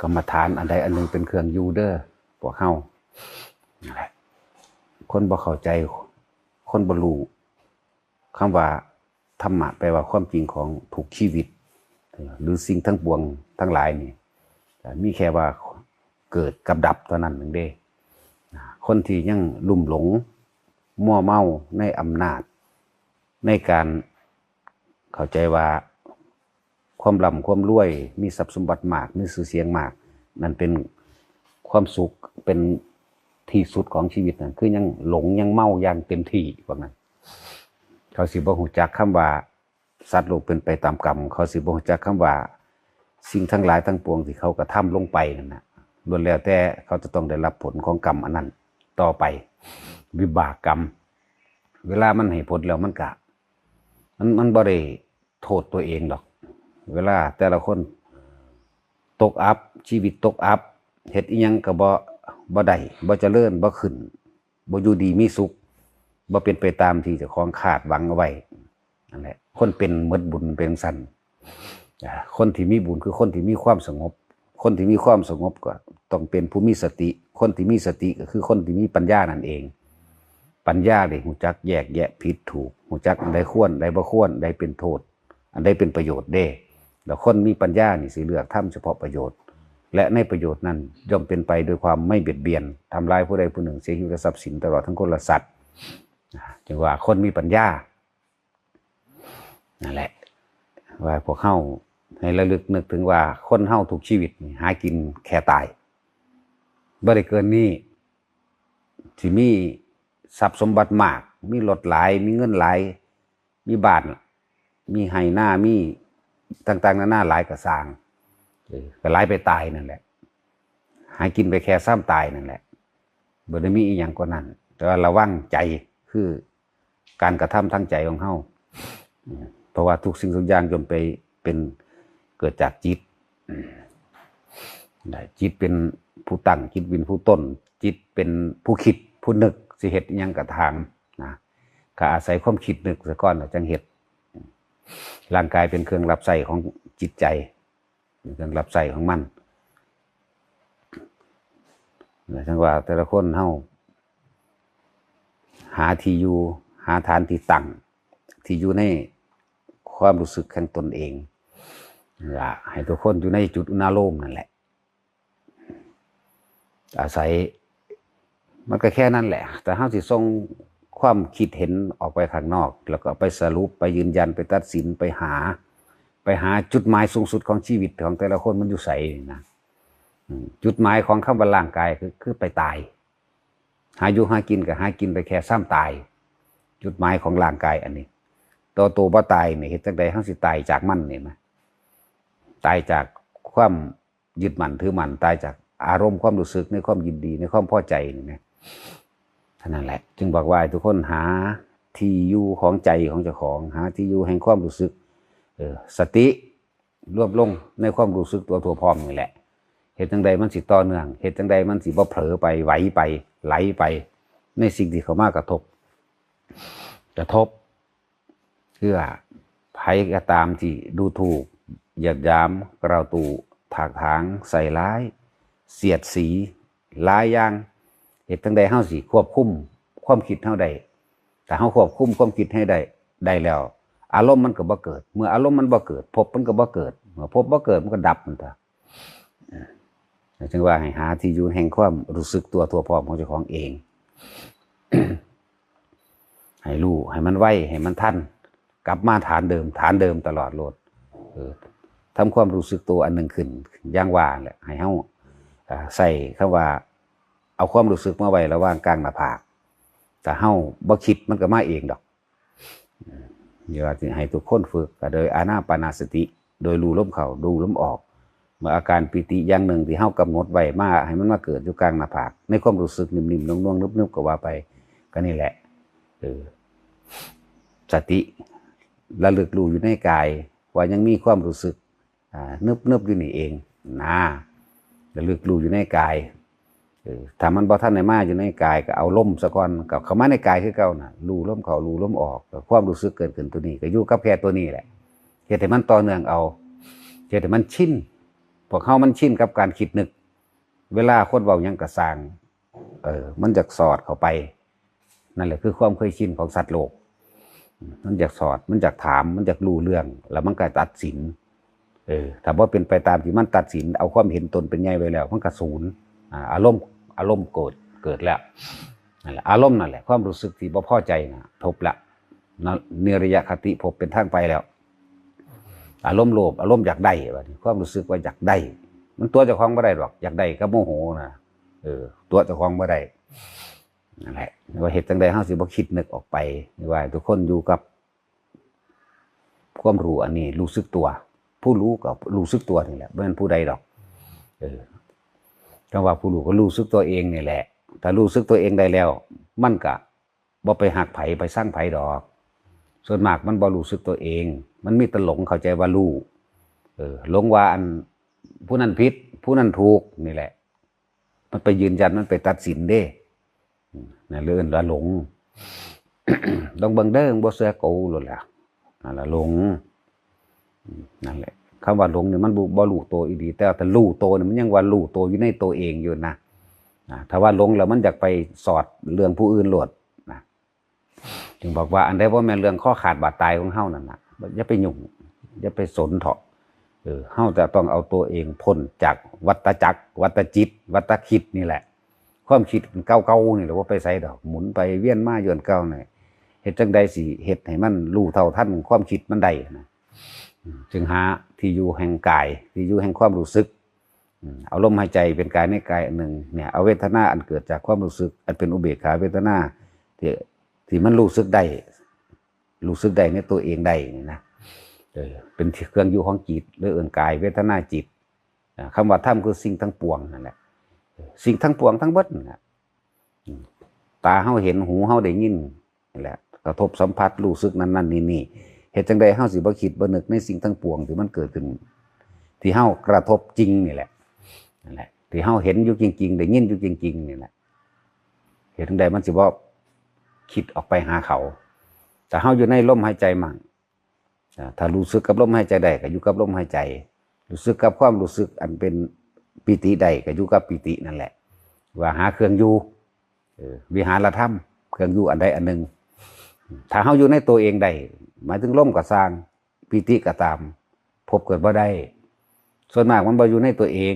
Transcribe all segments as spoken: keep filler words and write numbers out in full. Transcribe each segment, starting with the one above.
กรรมฐานอันใดอันหนึ่งเป็นเครื่องอยู่เด้อพวกเฮานั่นแหละ คนบ่เข้าใจ คนบ่รู้คำว่าธรรมะแปลว่าความจริงของทุกชีวิต หรือสิ่งทั้งปวงทั้งหลายนี่ มีแค่ว่าเกิดกับดับเท่านั้นหนึ่งเด้ คนที่ยังลุ่มหลงมัวเมาในอำนาจ ในการเข้าใจว่าความร่ำความรวย มีทรัพย์สมบัติมาก มีชื่อเสียงมาก นั่นเป็นความสุข เป็นที่สุดของชีวิตนั่นคือยังหลงยังเมาอย่างเต็มที่พวกนั้น เขาสิบ่ฮู้จักคำว่าสัตว์โลกเป็นไปตามกรรม เขาสิบ่ฮู้จักคำว่าสิ่งทั้งหลายทั้งปวงที่เขากระทำลงไปนั่นนะล้วนแล้วแต่เขาจะต้องได้รับผลของกรรมอันนั้นต่อไป วิบากกรรม เวลามันให้ผลแล้วมันกะ มันมันบ่ได้โทษตัวเองดอก เวลาแต่ละคนตกอับ ชีวิตตกอับ เฮ็ดอิหยังก็บ่บ่ได้ บ่เจริญ บ่ขึ้น บ่อยู่ดีมีสุข บ่เป็นไปตามที่เจ้าของคาดหวังเอาไว้ นั่นแหละ คนเป็นหมดบุญเป็นซั่น อ่า คนที่มีบุญคือคนที่มีความสงบ คนที่มีความสงบก็ต้องเป็นผู้มีสติ คนที่มีสติก็คือคนที่มีปัญญานั่นเอง ปัญญานี่ฮู้จักแยกแยะผิดถูก ฮู้จักอันใดควร อันใดบ่ควร อันใดเป็นโทษ อันใดเป็นประโยชน์เด้ แล้วคนมีปัญญานี่สิเลือกทำเฉพาะประโยชน์ และในประโยชน์นั้นย่อมเป็นไปโดยความไม่เบียดเบียน ทำร้ายผู้ใดผู้หนึ่งเสียชีวิตและทรัพย์สินตลอดทั้งคนและสัตว์ อ่า จึงว่าคนมีปัญญา นั่นแหละ ว่าพวกเฮาให้ระลึกนึกถึงว่าคนเฮาทุกชีวิตนี่หากินแค่ตาย บ่ได้เกินนี้ สิมีทรัพย์สมบัติมาก มีรถหลาย มีเงินหลาย มีบ้าน มีไร่นา มีต่างๆนานาหลายก็ซ่าง เออ ก็หลายไปตายนั่นแหละ หากินไปแค่ซ่ำตายนั่นแหละ บ่ได้มีอีหยังกว่านั้น แต่ว่าระวังใจ คือการกระทำทางใจของเฮา อืม เพราะว่าทุกสิ่งทุกอย่างย่อมไปเป็น เกิดจากจิต อืม ได้ จิตเป็นผู้ตั้ง จิตเป็นผู้ต้น จิตเป็นผู้คิด ผู้นึก สิเฮ็ดอิหยังก็ตามนะ ก็อาศัยความคิดนึกซะก่อนแล้วจั่งเฮ็ด ร่างกายเป็นเครื่องรับใช้ของจิตใจ เป็นเครื่องรับใช้ของมัน แล้วจั่งว่าแต่ละคนเฮาหาที่อยู่ หาฐานที่ตั้ง ที่อยู่ในความรู้สึกของตนเอง ล่ะ ให้ทุกคนอยู่ในจุดอุณาโลมนั่นแหละ อาศัย มันก็แค่นั้นแหละ แต่เฮาสิส่งความคิดเห็นออกไปข้างนอก แล้วก็ไปสรุป ไปยืนยัน ไปตัดสิน ไปหา ไปหาจุดหมายสูงสุดของชีวิตของแต่ละคนมันอยู่ไสนะ อืม จุดหมายของคำว่าร่างกายคือ คือไปตาย หาอยู่หากินก็หากินไปแค่ซ่ำตาย จุดหมายของร่างกายอันนี้ ตัวโตบ่ตายนี่ เฮ็ดจั่งใดเฮาสิตายจากมันนี่นะ ตายจากความยึดมั่นถือมั่น ตายจากอารมณ์ความรู้สึกในความยินดี ในความพอใจนี่นะ เท่านั้นแหละ จึงบอกว่าให้ทุกคนหาที่อยู่ของใจของเจ้าของ หาที่อยู่แห่งความรู้สึก เออ สติรวมลงในความรู้สึกตัวทั่วพร้อมนี่แหละ เฮ็ดจั่งใดมันสิต่อเนื่อง เฮ็ดจั่งใดมันสิบ่เผลอไป ไหวไป ไหลไป ในสิ่งที่เข้ามากระทบ กระทบ เพื่อไผก็ตามที่ดูถูก เหยียดหยาม กล่าวตู่ ถากถาง ใส่ร้าย เสียดสี หลายอย่าง เฮ็ดจั่งใดเฮาสิควบคุมความคิดเฮาได้ ถ้าเฮาควบคุมความคิดให้ได้ ได้แล้ว อารมณ์มันก็บ่เกิด เมื่ออารมณ์มันบ่เกิด ภพมันก็บ่เกิด เมื่อภพบ่เกิดมันก็ดับมันเถอะ อ่า จึงว่าให้หาที่อยู่แห่งความรู้สึกตัวทั่วพร้อมของเจ้าของเอง ให้รู้ ให้มันไว ให้มันทัน กลับมาฐานเดิม ฐานเดิมตลอดโลด เออ ทำความรู้สึกตัวอันหนึ่งขึ้น อย่างว่าแหละ ให้เฮา อ่า ใส่คำว่า เอาความรู้สึกมาไว้ระหว่างกลางหน้าผาก ถ้าเฮาบ่คิดมันก็มาเองดอก เดี๋ยวสิให้ทุกคนฝึกก็โดยอานาปานสติ โดยรู้ลมเข้า รู้ลมออก เมื่ออาการปีติอย่างหนึ่งที่เฮากำหนดไว้มา ให้มันมาเกิดอยู่กลางหน้าผาก ในความรู้สึกนิ่มๆ นุ่มๆ นึบๆ ก็ว่าไป ก็นี่แหละ เออ สติระลึกรู้อยู่ในกาย ว่ายังมีความรู้สึก อ่า นึบๆ อยู่นี่เอง นะ ระลึกรู้อยู่ในกาย เออ ถ้ามันบ่ทันได้มาอยู่ในกายก็เอาลมซะก่อน ก็เข้ามาในกายคือเก่าน่ะ รู้ลมเข้า รู้ลมออก ก็ความรู้สึกเกิดขึ้นตัวนี้ ก็อยู่กับแค่ตัวนี้แหละ เฮ็ดให้มันต่อเนื่องเอา เฮ็ดให้มันชิน พวกเฮามันชินกับการคิดนึก เวลาคนเว้าหยังก็ซ่าง เออ มันอยากสอดเข้าไป นั่นแหละคือความเคยชินของสัตว์โลก มันอยากสอด มันอยากถาม มันอยากรู้เรื่อง แล้วมันก็ตัดสิน เออ ถ้าบ่เป็นไปตามที่มันตัดสิน เอาความเห็นตนเป็นใหญ่ไว้แล้ว มันก็ศูนย์ อ่า อารมณ์ อารมณ์โกรธเกิดแล้ว นั่นแหละ อารมณ์นั่นแหละ ความรู้สึกที่บ่พอใจน่ะ พบละ นะ นิรยคติพบเป็นทางไปแล้ว อารมณ์โลภ อารมณ์อยากได้ บัดนี้ความรู้สึกว่าอยากได้ มันตั๋วเจ้าของบ่ได้ดอก อยากได้กับโมโหน่ะ เออ ตั๋วเจ้าของบ่ได้ นั่นแหละ ว่าเฮ็ดจั่งใดเฮาสิบ่คิดนึกออกไป ว่าทุกคนอยู่กับความรู้อันนี้ รู้สึกตัว ผู้รู้ก็รู้สึกตัวนี่แหละ บ่แม่นผู้ใดดอก เออ คำว่าผู้รู้ก็รู้สึกตัวเองนี่แหละ ถ้ารู้สึกตัวเองได้แล้ว มันก็บ่ไปฮักไผ ไปซังไผดอก ส่วนมากมันบ่รู้สึกตัวเอง มันมีแต่หลงเข้าใจว่ารู้ เออ หลงว่าอันผู้นั้นผิด ผู้นั้นถูก นี่แหละ มันไปยืนยัน มันไปตัดสินเด้ อืม นั่นเลยเอิ้นว่าหลง ลองเบิ่งเด้อ บ่เชื่อกูโลดล่ะ นั่นล่ะหลง อืม นั่นแหละ คำว่าหลงนี่มันบ่ บ่รู้ตัวอีหลี แต่ถ้ารู้ตัวนี่มันยังว่ารู้ตัวอยู่ในตัวเองอยู่นะ นะ ถ้าว่าหลงแล้วมันอยากไปสอดเรื่องผู้อื่นโลดนะ จึงบอกว่าอันใดบ่แม่นเรื่องคอขาดบาดตายของเฮานั่นน่ะ อย่าไปยุ่ง อย่าไปสนเถาะ เออ เฮาจะต้องเอาตัวเองพ้นจากวัฏจักร วัฏจิต วัฏคิดนี่แหละ ความคิดเก่าๆนี่แหละ บ่ไปไสดอก หมุนไปเวียนมาอยู่อันเก่านี่ เฮ็ดจั่งใดสิเฮ็ดให้มันรู้เท่าทันความคิดมันได้นะ อืม จึงหาที่อยู่แห่งกาย ที่อยู่แห่งความรู้สึก อืม เอาลมหายใจเป็นกายในกายอันหนึ่ง เนี่ย เอาเวทนาอันเกิดจากความรู้สึก อันเป็นอุเบกขาเวทนา ที่ ที่มันรู้สึกได้ รู้สึกได้ในตัวเองได้นี่นะ เออ เป็นเครื่องอยู่ของจิต หรือเอิ้นกายเวทนาจิต อ่า คำว่าธรรมคือสิ่งทั้งปวงนั่นแหละ สิ่งทั้งปวงทั้งเบิดนั่นแหละ อืม ตาเฮาเห็น หูเฮาได้ยิน นี่แหละ กระทบสัมผัส รู้สึกนั่นนั่นนี่นี่ เฮ็ดจั่งใดเฮาสิบ่คิดบ่นึกในสิ่งทั้งปวงที่มันเกิดขึ้น ที่เฮากระทบจริงนี่แหละ นั่นแหละ ที่เฮาเห็นอยู่จริงๆ ได้ยินอยู่จริงๆ นี่แหละ เฮ็ดจั่งใดมันสิบ่คิดออกไปหาเขา แต่เฮาอยู่ในลมหายใจมั่ง อ่า ถ้ารู้สึกกับลมหายใจได้ก็อยู่กับลมหายใจ รู้สึกกับความรู้สึกอันเป็นปีติได้ก็อยู่กับปีตินั่นแหละ ว่าหาเครื่องอยู่ เออ วิหารธรรม เครื่องอยู่อันใดอันหนึ่ง ถ้าเฮาอยู่ในตัวเองได้ หมายถึงลมก็ซ่าง ปีติก็ตาม พบเกิดบ่ได้ ส่วนมากมันบ่อยู่ในตัวเอง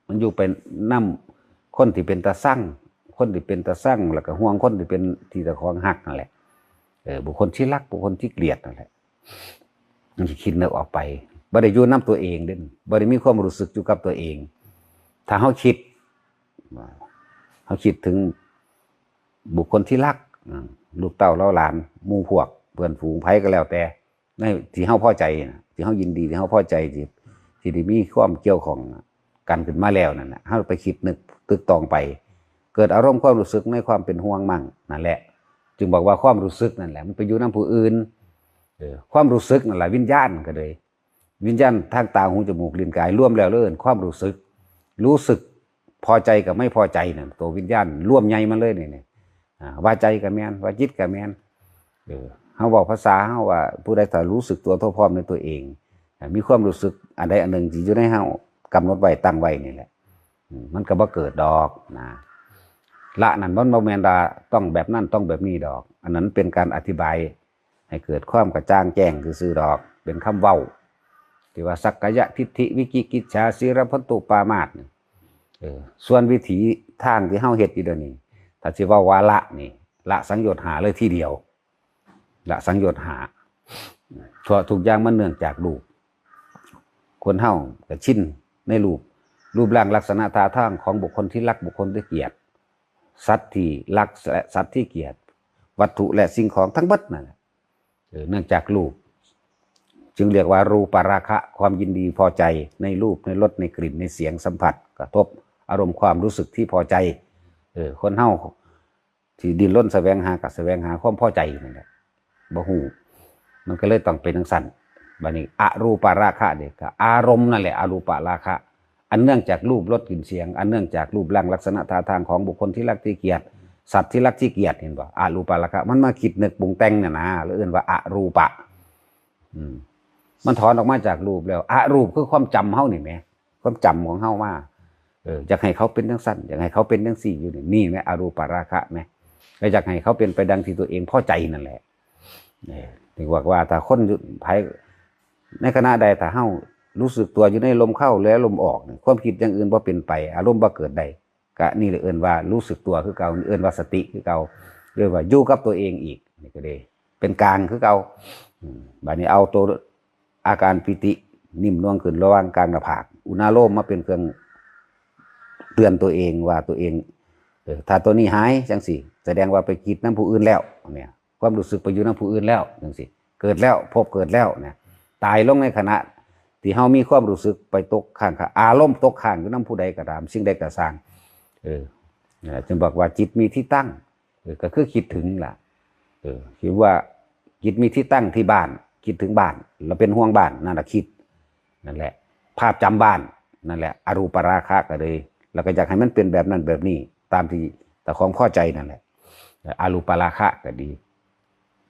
มันอยู่เป็นนำคนที่เป็นตาซัง คนที่เป็นตาซัง แล้วก็ห่วงคนที่เป็นที่เจ้าของฮักนั่นแหละ เออ บุคคลที่รัก บุคคลที่เกลียดนั่นแหละ มันสิคิดนึกออกไป บ่ได้อยู่นำตัวเองเด้ บ่ได้มีความรู้สึกอยู่กับตัวเอง ถ้าเฮาคิด เฮาคิดถึงบุคคลที่รัก อ่า ลูกเต้าเหล่าหลาน หมู่พวก เพื่อนฝูง ไผก็แล้วแต่ ในที่เฮาพอใจน่ะ ที่เฮายินดี ที่เฮาพอใจ ที่ ที่ได้มีความเกี่ยวข้องกันขึ้นมาแล้วนั่นน่ะ เฮาไปคิดนึกตึกตองไป เกิดอารมณ์ความรู้สึกในความเป็นห่วงมั่งนั่นแหละ จึงบอกว่าความรู้สึกนั่นแหละ มันไปอยู่นำผู้อื่น เออ ความรู้สึกนั่นแหละวิญญาณก็เลย วิญญาณทางตา หู จมูก ลิ้น กาย รวมแล้วเลยเอิ้นความรู้สึก รู้สึกพอใจกับไม่พอใจนั่น ตัววิญญาณรวมใหญ่มาเลยนี่ นี่ อ่า ว่าใจก็แม่น ว่าจิตก็แม่น เออ เฮาเว้าภาษาเฮาว่า ผู้ใดถ้ารู้สึกตัวทั่วพร้อมในตัวเอง อ่า มีความรู้สึกอันใดอันหนึ่งที่อยู่ในเฮากำหนดไว้ตั้งไว้นี่แหละ อืม มันก็บ่เกิดดอกนะ ละนั่นมันบ่แม่นว่าต้องแบบนั้นต้องแบบนี้ดอก อันนั้นเป็นการอธิบายให้เกิดความกระจ่างแจ้งซื่อๆดอก เป็นคำเว้า ที่ว่าสักกายทิฏฐิวิจิกิจฉาศีลพัตตุปามาสเนี่ย เออ ส่วนวิถีทางที่เฮาเฮ็ดอยู่เดี๋ยวนี้ ถ้าสิเว้าว่าละนี่ ละสังโยชน์ห้าเลยทีเดียว ละสังโยชน์ห้า เพราะทุกอย่างมันเนื่องจากรูป คนเฮาก็ชินในรูป รูปร่างลักษณะท่าทางของบุคคลที่รัก บุคคลที่เกลียด สัตว์ที่รักและสัตว์ที่เกลียด วัตถุและสิ่งของทั้งหมดนั่นแหละ เออ เนื่องจากรูป จึงเรียกว่ารูปราคะ ความยินดีพอใจในรูป ในรส ในกลิ่น ในเสียงสัมผัส กระทบอารมณ์ความรู้สึกที่พอใจ เออ คนเฮาที่ดิ้นรนแสวงหา ก็แสวงหาความพอใจนั่นแหละ บ่ฮู้ มันก็เลยต้องเป็นจั่งซั้น บัดนี้อรูปราคะนี่ก็อารมณ์นั่นแหละ อรูปราคะ อันเนื่องจากรูป รส กลิ่น เสียง อันเนื่องจากรูปร่างลักษณะท่าทางของบุคคลที่รักที่เกลียด สัตว์ที่รักที่เกลียด เห็นบ่ อรูปราคะ มันมาคิดนึกปรุงแต่งน่ะนะ แล้วเอิ้นว่าอรูปะ อืม มันถอนออกมาจากรูปแล้ว อรูปคือความจำเฮานี่แหม ความจำของเฮามา เออ อยากให้เขาเป็นจังซั่น อยากให้เขาเป็นจังซี่อยู่นี่ นี่แหม อรูปราคะแหม ก็อยากให้เขาเป็นไปดังที่ตัวเองพอใจนั่นแหละ เออ ถึงบอกว่าถ้าคนอยู่ ไผ ในขณะใดถ้าเฮารู้สึกตัวอยู่ในลมเข้าและลมออกนี่ ความคิดอย่างอื่นบ่เป็นไป อารมณ์บ่เกิดได้ ก็นี่แหละเอิ้นว่ารู้สึกตัวคือเก่า เอิ้นว่าสติคือเก่า เรียกว่าอยู่กับตัวเองอีก นี่ก็เลยเป็นกลางคือเก่า อืม บัดนี้เอาตัวอาการปีตินิ่มนวลขึ้นระหว่างกลางหน้าผาก อุณาโลมมาเป็นเครื่องเตือนตัวเองว่าตัวเอง เออ ถ้าตัวนี้หายจังซี่ แสดงว่าไปคิดนำผู้อื่นแล้ว เนี่ย ความรู้สึกไปอยู่นำผู้อื่นแล้วจังซี่ เกิดแล้ว ภพเกิดแล้วเนี่ย ตายลงในขณะที่เฮามีความรู้สึกไปตกค้าง อารมณ์ตกค้างอยู่นำผู้ใดก็ตาม สิ่งใดก็ซ่าง เออ นั่นแหละจึงบอกว่าจิตมีที่ตั้ง เออ ก็คือคิดถึงล่ะ เออ คิดว่าจิตมีที่ตั้งที่บ้าน คิดถึงบ้าน แล้วเป็นห่วงบ้าน นั่นแหละคิด นั่นแหละ ภาพจำบ้าน นั่นแหละ อรูปราคะก็เลย แล้วก็อยากให้มันเป็นแบบนั้นแบบนี้ ตามที่เจ้าของพอใจนั่นแหละ อรูปราคะก็ดี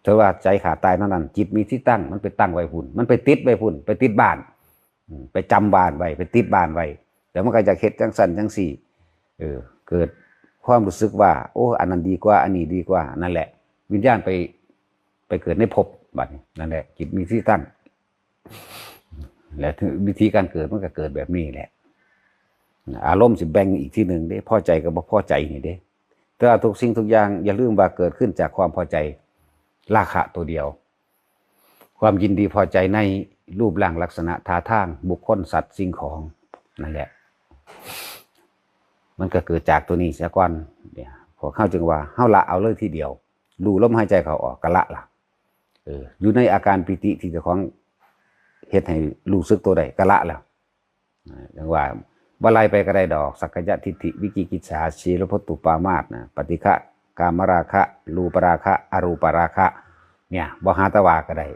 ถือว่าใจขาดตายเท่านั้น จิตมีที่ตั้ง มันไปตั้งไว้พุ่น มันไปติดไว้พุ่น ไปติดบ้าน อืม ไปจำบ้านไว้ ไปติดบ้านไว้ แล้วมันก็อยากเฮ็ดจังซั่นจังซี่ เออ เกิดความรู้สึกว่า โอ้ อันนั้นดีกว่า อันนี้ดีกว่า นั่นแหละ วิญญาณไป ไปเกิดในภพบัดนี้ นั่นแหละ จิตมีที่ตั้ง และวิธีการเกิดมันก็เกิดแบบนี้แหละ อารมณ์สิแบ่งอีกที่หนึ่งเด้ พอใจกับบ่พอใจนี่เด้ แต่ว่าทุกสิ่งทุกอย่างอย่าลืมว่าเกิดขึ้นจากความพอใจ ราคะตัวเดียว ความยินดีพอใจในรูปร่างลักษณะท่าทางบุคคลสัตว์สิ่งของ นั่นแหละ มันก็เกิดจากตัวนี้เสียก่อน เนี่ย พวกเฮาจึงว่าเฮาละเอาเลยทีเดียว รู้ลมหายใจเข้าออกก็ละละ เออ อยู่ในอาการปีติที่เจ้าของเฮ็ดให้รู้สึกตัวได้ก็ละแล้ว อ่า จังว่าบ่ไล่ไปก็ได้ดอก สักกายทิฏฐิ วิจิกิจฉา ศีลพัตตุปามาสนะ ปฏิฆะ กามราคะ รูปราคะ อรูปราคะ เนี่ย บ่หาตะวาก็ได้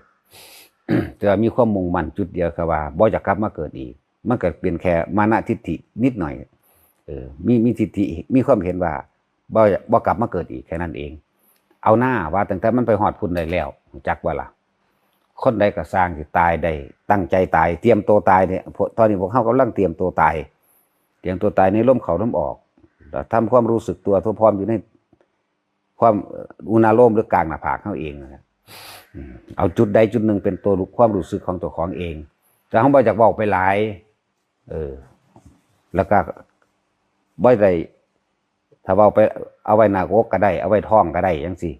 แต่ว่ามีความมุ่งมั่นจุดเดียวคือว่าบ่อยากกลับมาเกิดอีก มันก็เป็นแค่มานะทิฏฐินิดหน่อย เออ มี มีทิฏฐิ มีความเห็นว่าบ่ บ่กลับมาเกิดอีกแค่นั้นเอง เอาหน้าว่าตั้งแต่มันไปฮอดพุ่นได้แล้ว รู้จักบ่ล่ะ คนใดก็ซ่างสิตายได้ ตั้งใจตาย เตรียมตัวตายเนี่ย พวก ตอนนี้พวกเฮากำลังเตรียมตัวตาย เตรียมตัวตายในลมเข้าลมออก แล้วทำความรู้สึกตัวทั่วพร้อมอยู่ในความ เอ่อ อุณาโลมหรือกลางหน้าผากเฮาเองนั่นแหละ อืม เอาจุดใดจุดหนึ่งเป็นตัวรู้ ความรู้สึกของตัวของเอง แต่เฮาบ่อยากเว้าไปหลาย เออ แล้วก็บ่ได้ ถ้าเว้าไปเอาไว้หน้าอกก็ได้ เอาไว้ท้องก็ได้จังซี่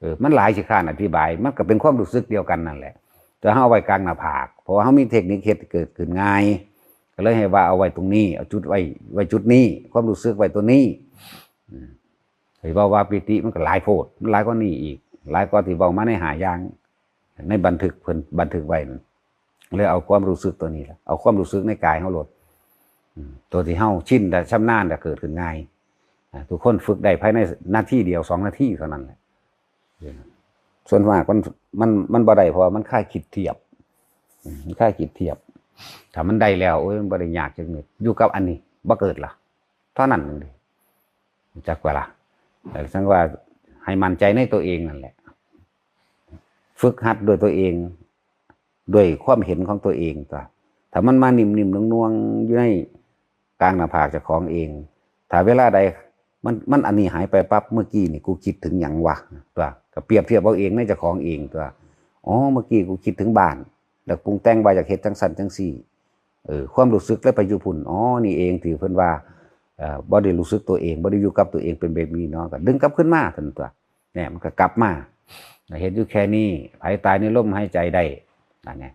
เออ มันหลายสิค้านอธิบาย มันก็เป็นความรู้สึกเดียวกันนั่นแหละ แต่เฮาเอาไว้กลางหน้าผาก เพราะว่าเฮามีเทคนิคเฮ็ดให้เกิดขึ้นง่าย ก็เลยให้ว่าเอาไว้ตรงนี้ เอาจุดไว้ ไว้จุดนี้ ความรู้สึกไว้ตัวนี้ อืม ให้เว้าว่าปีติมันก็หลายโพด มันหลายกว่านี้อีก หลายกว่าที่เว้ามาในห้าอย่าง ในบันทึกเพิ่นบันทึกไว้นั่น เลยเอาความรู้สึกตัวนี้ล่ะ เอาความรู้สึกในกายเฮาโลด อืม ตัวที่เฮาชินและชำนาญและเกิดขึ้นง่าย อ่า ทุกคนฝึกได้ภายในนาทีเดียว สองนาทีเท่านั้นแหละ ส่วนมากมัน มัน มันบ่ได้ เพราะว่ามันคลายคิดเทียบ อืม มันคลายคิดเทียบ ถ้ามันได้แล้ว โอ้ย มันบ่ได้ยากจักนิด อยู่กับอันนี้ บ่เกิดล่ะ เท่านั้นเอง รู้จักบ่ล่ะ แต่สังว่าให้มั่นใจในตัวเองนั่นแหละ ฝึกหัดด้วยตัวเอง ด้วยความเห็นของตัวเองตัว ถ้ามันมานิ่มๆนวลๆอยู่ในกลางหน้าผากเจ้าของเอง ถ้าเวลาใดมัน มันอันนี้หายไปปั๊บ เมื่อกี้นี่กูคิดถึงหยังวะ ตัว ก็เปรียบเทียบเอาเองในเจ้าของเองตัว อ๋อ เมื่อกี้กูคิดถึงบ้าน แล้วปรุงแต่งว่าอยากเฮ็ดจังซั่นจังซี่ เออ ความรู้สึกเลยไปอยู่พุ่น อ๋อ นี่เองที่เพิ่นว่า เอ่อ บ่ได้รู้สึกตัวเอง บ่ได้อยู่กับตัวเอง เป็นแบบนี้เนาะ ก็ดึงกลับขึ้นมาซั่นตัว เนี่ย มันก็กลับมา เฮ็ดอยู่แค่นี้ ไผตายในลมหายใจได้ นั่นไง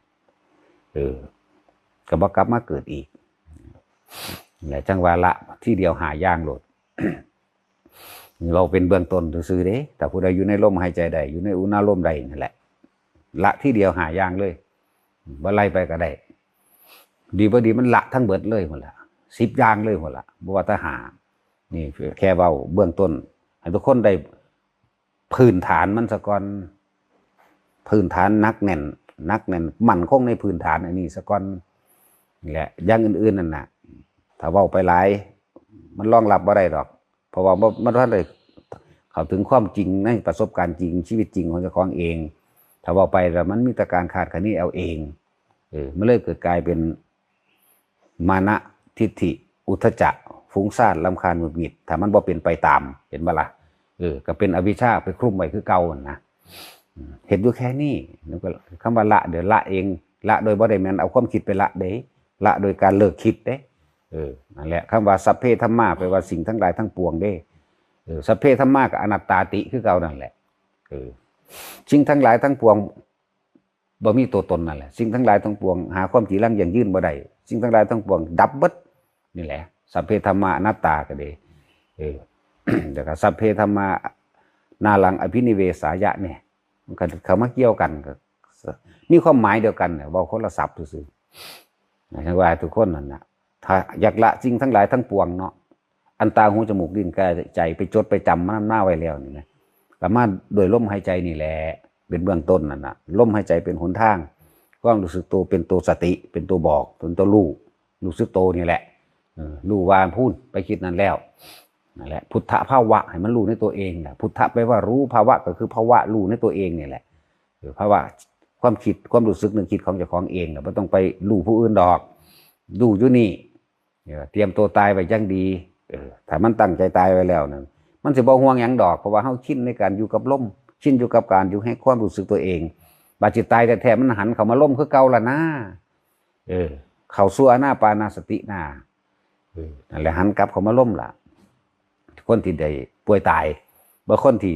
เออ ก็บ่กลับมาเกิดอีก และจังว่าละทีเดียวห้าอย่างโลด นี่เว้าเป็นเบื้องต้นซื่อๆเด้ ถ้าผู้ใดอยู่ในลมหายใจได้ อยู่ในอุณาโลมได้นั่นแหละ ละทีเดียวห้าอย่างเลย บ่ไล่ไปก็ได้ ดีบ่ดีมันละทั้งเบิดเลยพุ่นล่ะ สิบอย่างเลยพุ่นล่ะ บ่ว่าแต่ห้า นี่แค่เว้าเบื้องต้น ให้ทุกคนได้พื้นฐานมันซะก่อน พื้นฐานหนักแน่น หนักแน่น มั่นคงในพื้นฐานอันนี้ซะก่อน นี่แหละ อย่างอื่นๆนั่นน่ะ ถ้าเว้าไปหลาย มันรองรับบ่ได้ดอก เพราะว่าบ่ มันบ่ทันได้เข้าถึงความจริงในประสบการณ์จริง ชีวิตจริงของเจ้าของเอง ถ้าเว้าไปแล้วมันมีแต่การคาดคะเนเอาเอง เออ มันเลยเกิดกลายเป็นมานะ ทิฏฐิ อุทธัจจะ ฟุ้งซ่าน รำคาญ หงุดหงิด ถ้ามันบ่เป็นไปตาม เห็นบ่ล่ะ เออ ก็เป็นอวิชชาไปคลุมไว้คือเก่าหั่นนะ อืม เฮ็ดอยู่แค่นี้ แล้วก็คำว่าละ เดี๋ยวละเอง ละโดยบ่ได้แม่นเอาความคิดไปละเด้ ละโดยการเลิกคิดเด้ เออ นั่นแหละ คำว่าสัพเพธัมมา แปลว่าสิ่งทั้งหลายทั้งปวงเด้ เออ สัพเพธัมมา ก็อนัตตาติคือเก่านั่นแหละ เออ สิ่งทั้งหลายทั้งปวง บ่มีตัวตนนั่นแหละ สิ่งทั้งหลายทั้งปวง หาความจีรังยั่งยืนบ่ได้ สิ่งทั้งหลายทั้งปวงดับเบิด นี่แหละ สัพเพธัมมาอนัตตาก็ดี เออ แล้วก็สัพเพธัมมานารังอภินิเวสายะเนี่ย มันก็เข้ามาเกี่ยวกัน ก็มีความหมายเดียวกันเนี่ย เว้าคนละศัพท์ซื่อๆ นะ ว่าทุกคนนั่นน่ะ ถ้าอยากละสิ่งทั้งหลายทั้งปวงเนาะ อันตาหูจมูกลิ้นกายใจไปจดไปจำมันมาไว้แล้วนี่นะ ก็มาโดยลมหายใจนี่แหละ เป็นเบื้องต้นนั่นน่ะ ลมหายใจเป็นหนทาง ความรู้สึกตัวเป็นตัวสติ เป็นตัวบอก เป็นตัวรู้ รู้สึกตัวนี่แหละ เออ รู้ว่าพูนไปคิดนั่นแล้ว นั่นแหละ พุทธภาวะ ให้มันรู้ในตัวเองนะ พุทธะแปลว่ารู้ ภาวะก็คือภาวะรู้ในตัวเองนี่แหละ เออ ภาวะ ความคิด ความรู้สึกนึกคิดของเจ้าของเองนะ บ่ต้องไปรู้ผู้อื่นดอก รู้อยู่นี่ เออ เตรียมตัวตายไว้จั่งดี เออ ถ้ามันตั้งใจตายไว้แล้วนั่น มันสิบ่ห่วงหยังดอก เพราะว่าเฮาชินในการอยู่กับลม ชินอยู่กับการอยู่ให้ความรู้สึกตัวเอง บาดสิตายแท้ๆ มันหันเข้ามาลมคือเก่าล่ะนะ เออ เข้าสู่อานาปานสตินา เออ นั่นแหละ หันกลับเข้ามาลมล่ะ คนที่ได้ป่วยตาย บ่คนที่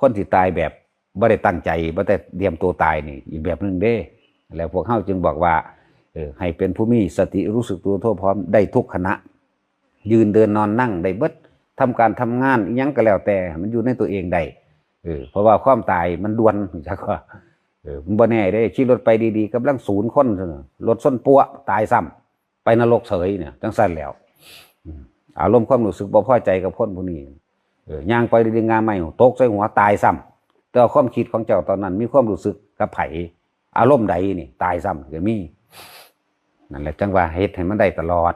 คนที่ตายแบบบ่ได้ตั้งใจ บ่ได้เตรียมตัวตายนี่ อีกแบบหนึ่งเด้ แล้วพวกเฮาจึงบอกว่า เออ ให้เป็นผู้มีสติรู้สึกตัวทั่วพร้อมได้ทุกขณะ ยืนเดินนอนนั่งได้เบิด ทำการทำงานอิหยังก็แล้วแต่ มันอยู่ในตัวเองได้ เออ เพราะว่าความตายมันด่วน จักว่า เออ มันบ่แน่เด้ ขี่รถไปดีๆ กำลังศูนย์คน รถชนปั๊วะ ตายซ้ำ ไปนรกเฉยเนี่ย จังซั่นแล้ว อืม อารมณ์ความรู้สึกบ่พอใจกับคนผู้นี้ เออ ย่างไปดีๆ งาไม้ตกใส่หัว ตายซ้ำ แต่ว่าความคิดของเจ้าตอนนั้นมีความรู้สึกกับไผ อารมณ์ใดนี่ ตายซ้ำก็มี นั่นแหละ จังว่าเฮ็ดให้มันได้ตลอด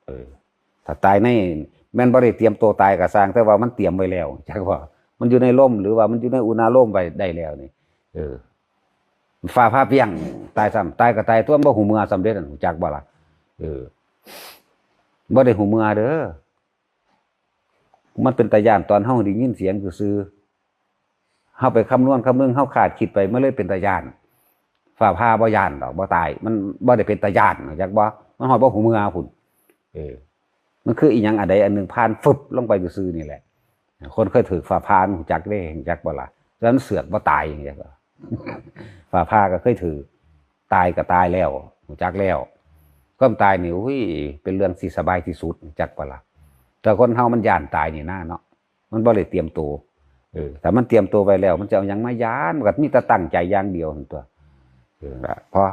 เออ ถ้าตายใน แม่นบ่ได้เตรียมตัวตายก็ซ่าง แต่ว่ามันเตรียมไว้แล้ว จักว่า มันอยู่ในลม หรือว่ามันอยู่ในอุณาโลมไว้ได้แล้วนี่ เออ ฟ้าผ่าเปรี้ยง ตายซ้ำ ตายก็ตายตัว บ่ฮู้เมื่อซ้ำเด้ จักบ่ล่ะ เออ บ่ได้ฮู้เมื่อเด้อ มันเป็นตาย้านตอนเฮาได้ยินเสียงซื่อๆ เฮาไปคำนวณคำนึง เฮาคาดคิดไป มันเลยเป็นตาย้าน ฟ้าผ่าบ่ย้านดอก บ่ตาย มันบ่ได้เป็นตาย้าน จักบ่ มันฮอดบ่ฮู้เมื่อพุ้น เออ มันคืออีหยังอันใดอันหนึ่งผ่านฟึบลงไปซื่อๆ นี่แหละ คนเคยถืกฟ้าผ่าฮู้จักเด้ ฮู้จักบ่ล่ะ ฉะนั้นเสือกบ่ตาย จักบ่ ฟ้าผ่าก็เคยถืก ตายก็ตายแล้ว ฮู้จักแล้ว ความตายนี่ อุ้ย เป็นเรื่องที่สบายที่สุด จักบ่ล่ะ แต่คนเฮามันย้านตายนี่นะเนาะ มันบ่ได้เตรียมตัว เออ ถ้ามันเตรียมตัวไว้แล้ว มันจะเอาหยังมาย้าน มันก็มีแต่ตั้งใจอย่างเดียวหั่นตัว เออ พอ